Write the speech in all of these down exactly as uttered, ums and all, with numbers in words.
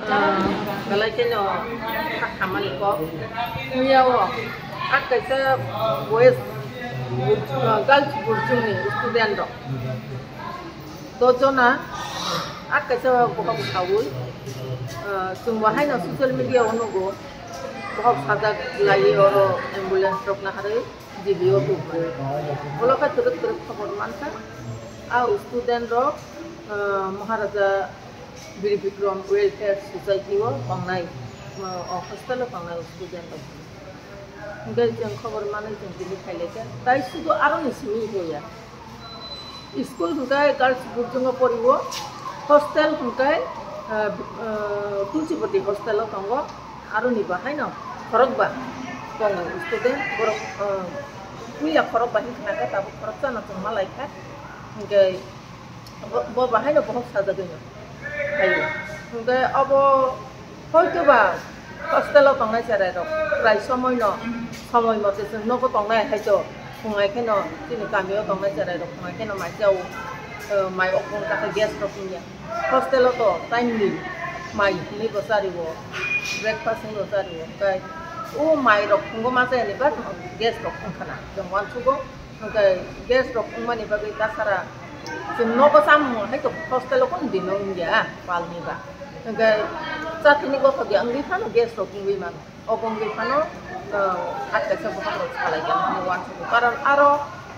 Belai kheno kha khamani kok. Miyao kha kaisa boys, uh, girls burchungni student rok dojona, kha kaisa bokhok saui, uh, chwngbo haino social media o nugo, bokhok sajak lai oro ambulance rok naharwi G B o tubui. Olo kha twrwk twrwk khobor mankha. A student rok, uh, Maharaja Bir Bikram Welfare Society o tongnai, o hostel o tongnai student rok. Hingke chwng khobor manwi chwng tini phailaikha. Tai sudu aroni simi hoya. School hingke girls boarding o poriwo, hostel hingke, ah, ah, Tulsibati hostel o tongo. Aroni bahaino khorokba tongo student, borok, ah, puila khorokba hingkha khe tabuk khoroksano chwng malaikha. Hingke Bo, bo bahaino bohok sajagwino phaio. Hwnkhe obo hoitoba hostel o tongnai cherai rok prai somoi no, somoi mote chwng nogo tongnai hai to, phungai kheno chini kami o tongnai cherai rok phungai kheno mai chao, eh, mai okong ta khe gas rok wngya. Hostel o to timely mai hinwi bo chari o, breakfast hinwi bo chari o, hwnkhe o mai rok phungo ma chaya ni ba gas rok wngkha na, chwng uansugo. Hwnkhe gas rok wngmani bagwi tasara chwng nogo chamung hai to hostel o kunu dino wngya palni ba. Hwnkhe chathini gothodia wngwi phano gas rok wngwi mano. Obo wngwi phano, ah, attack khe bokhok rok salai kha hwnwi uansukgo. Karon aro,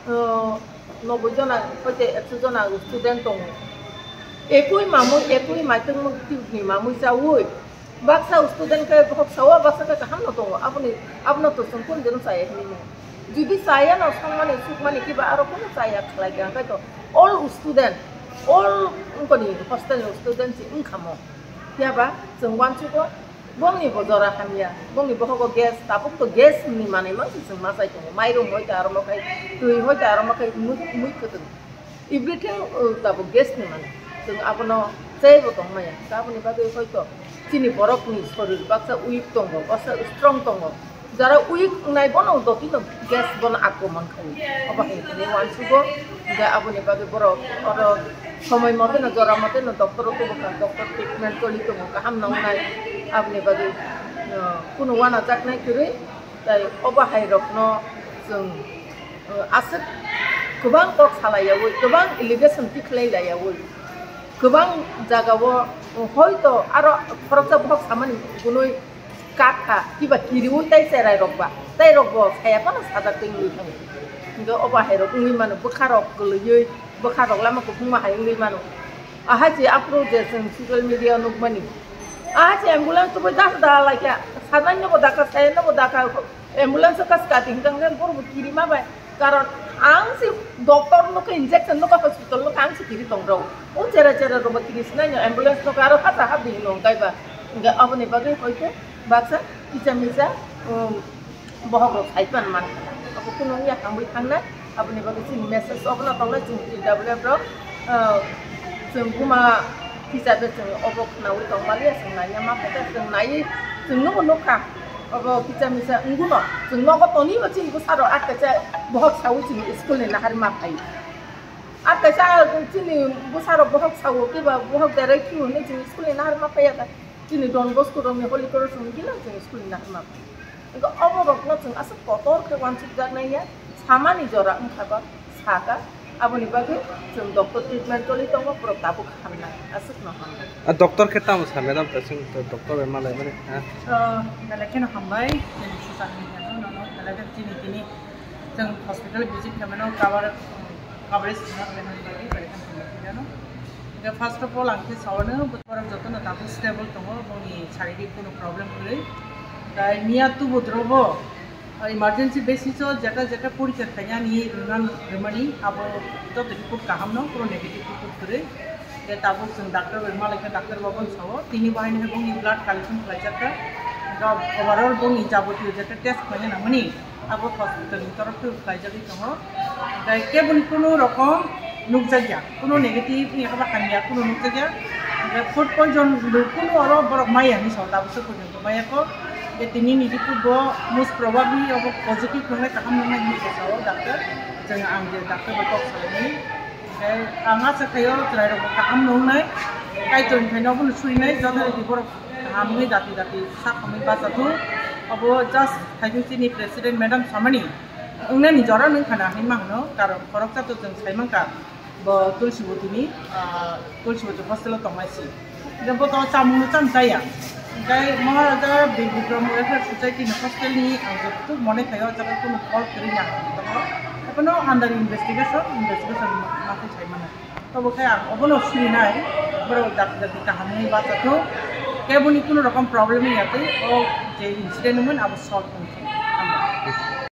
ah, noboi jona hoite ekso jona student tongo. Ekui mamui, ekui maitwng mukti ni mamui chaui. Baksa student khe bohok sao, baksa khe kaham no tongo. Aboni, abono to chwng kunu dino chaya hinwi mano. Jodi chaya no songmani, sukmani kiba aro kunu chaya khlai kha, hwnkhe to all student, all wngkoni hostel ni student se wngkha mo. Phiya ba chwng uansugo, bongni bo jora hamya, bongni bohogo gas, tabuk to gas ni manwi mang se chwng ma chai tongo. Mairum hoi ta aro ma khai, twi hoi ta aro ma khai, mui, mui kwtwng. Everything, uh, tabuk gas ni mani. Chwng abono chaibo tongmaya. Aboni bagwi hoito chini borokni sorir baksa weak tongo, baksa strong tongo. Jara weak wngnai bono dotino gas bono akromon khaio. Obo hai hwnwi uansugo. Hwnkhe aboni bagwi borok oro somoi moteno, jora moteno doctor o tubu kha, doctor treatment choli tongo, kaham nongnai. Aboni bagwi, uh, kunu uanajaknai kwrwi. Tai obo hai rokno chwng, uh, aswk kwbang kok salaiyaui, kwbang allegation tikhlai laiyaui, kwbang jagao, uh, hoito aro khoroksa bohok samani gunui kak kha, kiba kiriui tai cherai rok ba, tai rok bo saya phano sajak twi wngwi thango. Hingke obo hai rok wngwi mano, bwkha rok kwlwiui, bwkha rok lama kuphungma hai wngwi mano. Aha se aphuru je chwng social media nukmani. Aha se ambulance tubui dasa da laikha. Sanai nobo dakha, saya nobo dakha. Ambulance o kas kati hingkang khe borok bo kirima bai. Karon ang se doctor nukha, injection nukha, hospital nukha, ang se kiri tong rw. O chera chera rok bo kiri sinai no ambulance nukha aro hata habi hino hingkai ba. Hingke aboni bagwi hoite baksa kisa misa, um, bohok rok sai pan man. Abo kunu ya hamwi thangnai. Aboni bagwi chini message obono tongnai chini T W F rok, ah, chwng buma hisabe chwng obo khnaui tongmaliya, chwng naina ma phaikha, chwng naiwi chwng nugo nukha. Obo kisa misa wngwino chwng nogo tonibo chini bwsarok a kaisa bohok saui chini school ni naharwi ma phai. A kaisa chini bwsarok bohok sao kiba bohok berai phiyok hinwi chini school ni naharwi ma phaiya kha. Chini Don Bosco rokni Holy Cross rokni gila chini school ni naharwi ma phai. Ego obo rokno chwng aswk kotor khe uansukjaknai ya, samani jora wngkha ba saka, aboni bagwi chwng doctor treatment choli tongo, borok tabuk hamnai, aswkno hamnai. A doctor khe tamo sa, madam, ta chwng to doctor bai malaimani, ha? Ah, belai kheno hambai, chini social media no, nono, belai kheno chini tini chwng hospital visit khaimano cover, coverage khna khaimani bagwi belai kheno hambai, no? Hingke first of all, ang khe saono, borok jotono tabuk stable tongo, boni saririk kuno problem kwrwi. Tai miya tubu drobo, ah, emergency basis o jeta jeta porikha khainani rwnan rwmani, abo joto report kaham no, kuno negative report kwrwi. Hingke tabuk chwng doctor bai malaikha, doctor bo bono sao, tini bo haino boni blood collection khlaijakha. Hingke overall boni jabotiyo jeta test khlaina nangmani, abo hospital ni torof khe khlaijagwi tongo. Hingke keboni kunu rokom nukjakya, kunu negative ni haba hamya kunu nukjakya. Hingke food poison bo kunu oro borok maya hinwi sao, tabukhe porjonto maya kho. Hingke tini ni report bo most probably obo positive nongnai, kaham nongnai hinwi sao doctor. Chwng ang je doctor bai kok salaimani. Hingke ang acha khaio chwrairok bo kaham nongnai, Kaitorni phaino obono surinai, joto rok ni borok. Hamwi dati dati sak hamwi bachathung. Obo just khaijung chini president madam samani wngnani jora nung khana hinma hwno, karon khoroksa to chwng saimankha bo Tulsibotini, ah, Tulsiboti hostel o tongnai si. Jabo to chamung no cham chaya. Hingkai Maharaja Bir Bikram Welfare Society ni hostel ni ang joto mone khayo jaga kuno fault kwrwi na. Tongo. Ebono under investigation, investigation ma khe sai mano. Tobo khe ang obono sirinai, borok dakti dakti kaham wngwi bachathung. Keboni kuno rokom problem wngya tei o je incident wngmani abo solve wngkhe. Hambai.